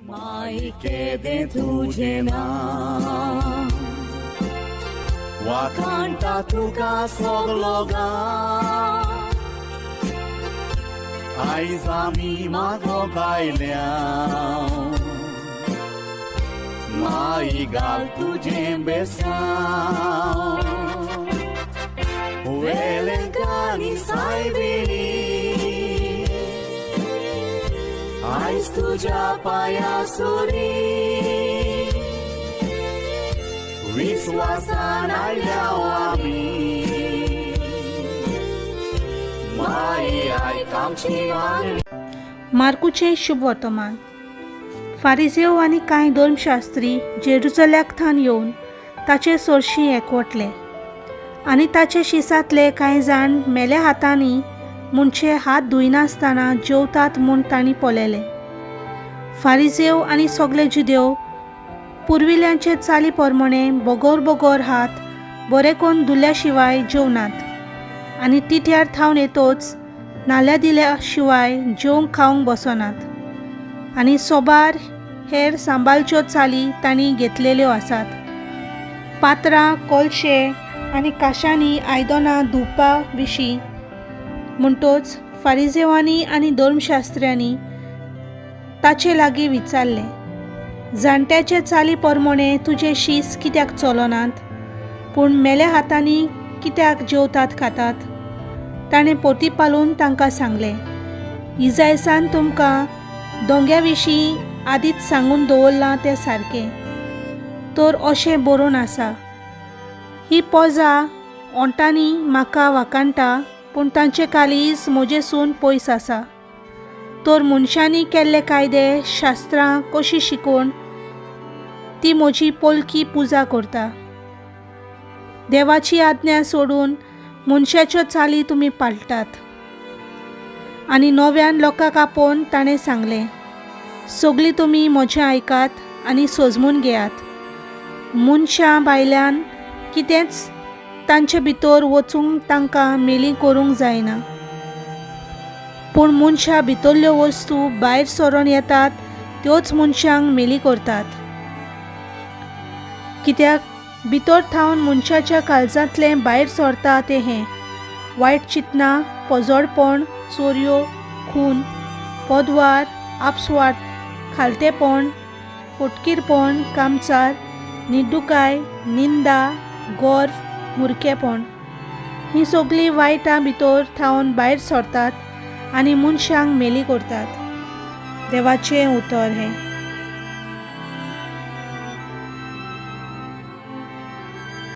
माई केदें तुजें नांव वाखाणटा तुका सगलो गांव आयज आमी मागोंक आयल्या माई घाल तुजें बेसांव वेलेंकानी सायबिणी आयज तुज्या पांया सुरी विस्वासान आयल्या आमी माई आयक आमची मागणी. मार्कूचें शुभ वर्तमान. फारिजेव आनी कांय धर्मशास्त्री जेरुजल्याक थावन येवन ताचे सरशीं एकवटले आनी ताचे शिसांतले कांय जाण मेल्या हातांनी म्हणचे हात धुयनासतना जेवतात म्हूण तांणी पळयलें. फारिजेव आनी सगळे जुदेव पुर्विल्यांचे चाली प्रमाणे बगर बगर हात बरे करून धुल्या शिवाय जेवनात आनी तिठ्यार थावन येतोच नाल्या दिल्या शिवाय जेवंक खावंक बसनात आनी सोबार हेर सांबाळच्यो चाली तांणी घेतलेल्यो आसात. पात्रां, कोलशे आनी काशांनी आयदनां धुवपा विशीं म्हणटोच फारिजेवांनी आनी धर्मशास्त्र्यांनी ताचे लागीं विचारलें, जाणट्याचे चाली प्रमाणे तुजे शीस कित्याक चलनात, पूण मेल्या हातांनी कित्याक जेवतात खातात? ताणें पोती पालून तांकां सांगलें, इजायसान तुमकां दोंग्या विशीं आदींच सांगून दवरलां तें सारकें. तर अशें बरोवन आसा, ही पोजा ओंठांनी म्हाका वाखाणटा, पूण तांचें काळीज म्हजेसून पयस आसा. तर मनशांनी केल्ले कायदे शास्त्रां कशी शिकोवन ती म्हजी पोलकी पुजा करता. देवाची आज्ञा सोडून मनशाच्यो चाली तुमी पाळटात. आनी नव्यान लोकांक आपोवन ताणें सांगलें, सगळीं तुमी म्हजें आयकात आनी सोजमून घेयात. मनशां भायल्यान कितेंच तांचे भितर वचूंक तांकां मेली करूंक जायना, पूण मनशां भितरल्यो वस्तू भायर सरून येतात त्योच मनशांक मेली करतात. कित्याक भितर थावन मनशाच्या काळजांतलें भायर सरता तें हें वायट चिंतनां, पोजोडपण, चोरयो, खून, पदवार, आपस्वार्थ, खालतेपण, फटकीरपण, कामचार, निड्डुकाय, निंदा, गर्व, मुरकेपण. हीं सगळीं वायटां भितर थावन भायर सरतात आनी मनशांक मेली करतात. देवाचें उतर हें.